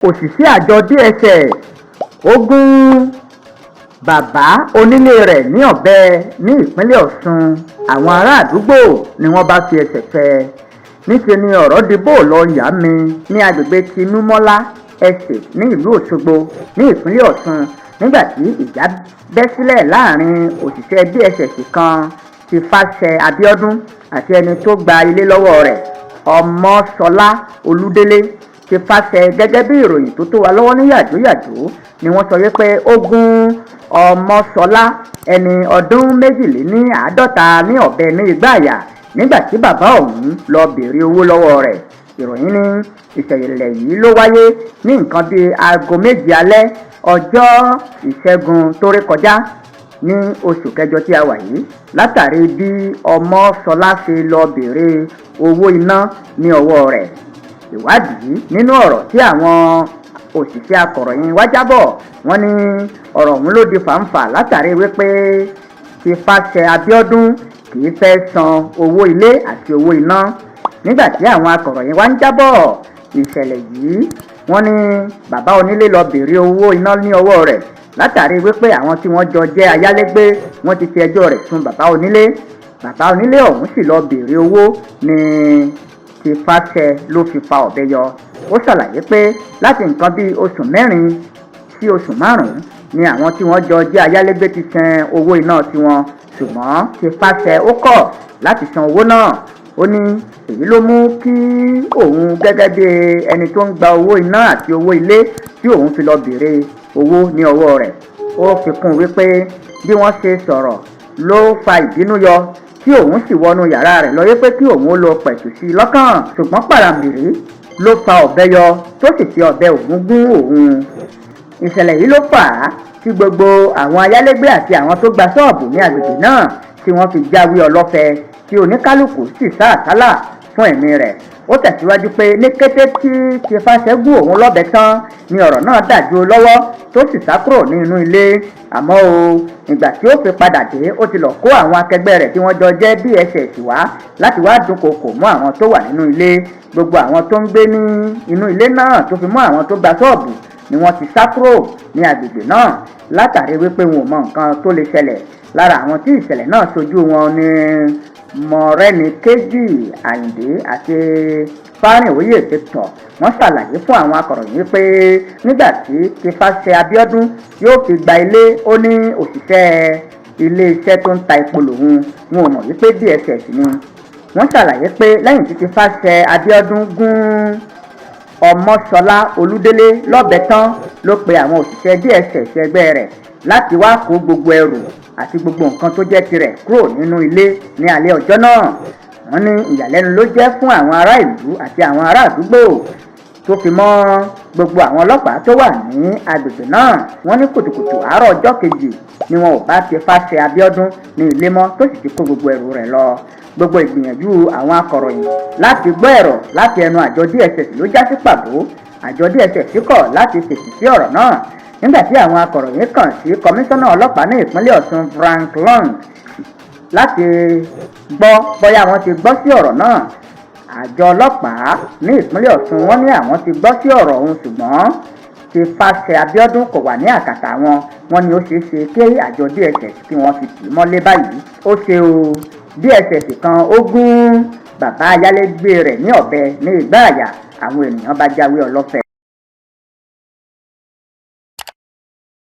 Òṣìṣẹ́ àjọ DSS ó gún bàbá onílé rẹ̀ ní ọ̀bẹ ní ìpínlẹ̀ Ọ̀ṣun. Àwọn ará àdúgbò ni wọ́n bá fi ẹsẹ̀ fẹ́ ẹ. Níṣẹ́ ni ọ̀rọ̀ di bóòlọ ìyá mi ní agbègbè Tinúmọ́lá Estate ní ìlú Òṣogbo ní ìpínlẹ̀ Ọ̀ṣun, nígbà tí ìjà bẹ́ sílẹ̀ láàrin òṣìṣẹ́ DSS kan ti Fàṣẹ Abiodun àti ẹni tó gba ilé lọ́wọ́ rẹ̀, Ọmọṣọlá Olúdélé ti Fàṣẹ. Gẹ́gẹ́ bí ìròyìn tó tó wa lọ́wọ́ ní yàjóyàjó ni wọ́n sọ wípé ó gún Ọmọṣọlá, ẹni ọdún 52, ní ọ̀bẹ ní igbá àyà nígbà tí bàbá ọ̀hún lọ béèrè owó lọ́wọ́ rẹ̀. Ìròyìn ní ìṣẹ̀lẹ̀ yìí ló wáyé ní nǹkan bíi aago 7 alẹ́ ọjọ́ Ìṣẹ́gun tó rí kọjá ní oṣù kẹjọ tí a wà yìí, látàrí bí Ọmọṣọlá ṣe lọ béèrè owó iná ní ọwọ́ rẹ̀. Ìwádìí nínú ọ̀rọ̀ tí àwọn òṣìṣẹ́ akọ̀ròyìn wá jábọ̀, wọ́n ní ọ̀rọ̀ ọ̀hún ló di fàǹfà látàrí wípé ti Fàṣẹ Abiodun kì í fẹ́ san owó ilé àti owó iná. Nígbà tí àwọn akọ̀ròyìn wá ń jábọ̀ ìṣẹ̀lẹ̀ yìí, wọ́n ní bàbá onílé lọ béèrè owó iná ní ọwọ́ rẹ̀ látàrí wípé àwọn tí wọ́n jọ jẹ́ ayálégbé, wọ́n ti fi ẹjọ́ rẹ̀ sun bàbá onílé. Bàbá onílé ọ̀hún sì lọ béèrè owó ní ti Fàṣẹ ló fi fa ọ̀bẹ yọ. Ó ṣàlàyé pé láti nǹkan bíi oṣù 4 sí oṣù 5 ni àwọn tí wọ́n jọ jẹ́ ayálégbé ti san owó iná tiwọn, ṣùgbọ́n ti Fàṣẹ ó kọ̀ láti san owó náà. Ó ní èyí ló mú kí òun gẹ́gẹ́ bí ẹni tó ń gba owó iná àti owó ilé tí òun fi lọ béèrè owó ní ọwọ́ rẹ̀. Ó fi kún un wípé bí wọ́n ṣe sọ̀rọ̀ ló fa ìbínú yọ, tí òun sì wọnú yàrá rẹ̀ lọ wípé kí òun ó lọ pẹ̀tù sí i lọ́kàn, ṣùgbọ́n pàràmìrí ló fa ọ̀bẹ yọ tó sì fi ọ̀bẹ òun gún òun. Ìṣẹ̀lẹ̀ yìí ló fà á tí gbogbo àwọn ayálégbé àti àwọn tó gba ṣọ́ọ̀bù ní agbègbè náà tí wọ́n fi jáwé ọlọ́fẹ, tí oníkálukú sì sá àsálà fún ẹ̀mí rẹ̀. Ó tẹ̀síwájú pé ní kété tí Tìfàṣẹ gún òun lọ́bẹ tán ni ọ̀rọ̀ náà dàjú lọ́wọ́, tó sì sá kúrò nínú ilé. Àmọ́ o, ìgbà tí ó fi padà dé, ó ti lọ kó àwọn akẹgbẹ́ rẹ̀ tí wọ́n jọ jẹ́ DSS wá láti wá dúnkookò mọ́ àwọn tó wà nínú ilé. Gbogbo àwọn tó ń gbé ní inú ilé náà, tó fi mọ́ àwọn tó gba ṣọ́ọ̀bù, ni wọ́n ti sá kúrò ní agbègbè náà látàrí wípé wọn ò mọ nǹkan tó lè ṣẹlẹ̀. Lára àwọn tí ìṣẹ̀lẹ̀ náà ṣojú wọn ní Mọ̀rẹ́nikejì Àyìndé àti Fárìnwóyè Victor. Wọ́n ṣàlàyé fún àwọn akọ̀ròyìn pé nígbà tí Tìfàṣẹ Abiodun yóò fi gba ilé, ó ní òṣìṣẹ́ iléeṣẹ́ tó ń ta epo lòun, wọn ò mọ̀ wípé DSS ni. Wọ́n ṣàlàyé pé lẹ́yìn tí Tìfàṣẹ Abiodun gún Ọmọṣọlá Olúdélé lọ́bẹ tán ló pe àwọn òṣìṣẹ́ DSS ẹgbẹ́ rẹ̀ láti wá kó gbogbo ẹrù àti gbogbo nǹkan tó jẹ́ tirẹ̀ kúrò nínú ilé ní alẹ́ ọjọ́ náà. Wọ́n ní ìyàlẹ́nu ló jẹ́ fún àwọn ará ìlú àti àwọn ará àdúgbò, tó fi mọ́ gbogbo àwọn ọlọ́pàá tó wà ní agbègbè náà. Wọ́n ní kùtùkùtù àárọ̀ ọjọ́ kejì ni wọn ò bá Tìfàṣẹ Abiodun ní ilé mọ́, tó sì ti kó gbogbo ẹrù rẹ̀ lọ. Gbogbo ìgbìyànjú àwọn akọ̀ròyìn láti gbọ́ ẹ̀rọ láti ẹnu àjọ DSS ló já sí pàbó. Àjọ DSS kọ̀ láti fèsì sí ọ̀rọ̀ náà. Nígbà tí àwọn akọ̀ròyìn kàn sí kọmíṣánná ọlọ́pàá ní ìpínlẹ̀ Ọ̀ṣun, Frank Long, láti gbọ́ bóyá wọ́n ti gbọ́ sí ọ̀rọ̀ náà, àjọ ọlọ́pàá ní ìpínlẹ̀ Ọ̀ṣun, wọ́n ní àwọn ti gbọ́ sí ọ̀rọ̀ ọ̀hún, ṣùgbọ́n ti Fàṣẹ Abiodun kò wà ní àkàtà wọn. Wọ́n ní ó ṣeé ṣe kí àjọ DSS kí wọ́n fi tì í mọ́lé báyìí. Ó ṣe o, DSS kan ó gún bàbá ayálégbé rẹ̀ ní ọ̀bẹ ní igbá àyà, àwọn ènìyàn bá jáwé ọlọ́fẹ́.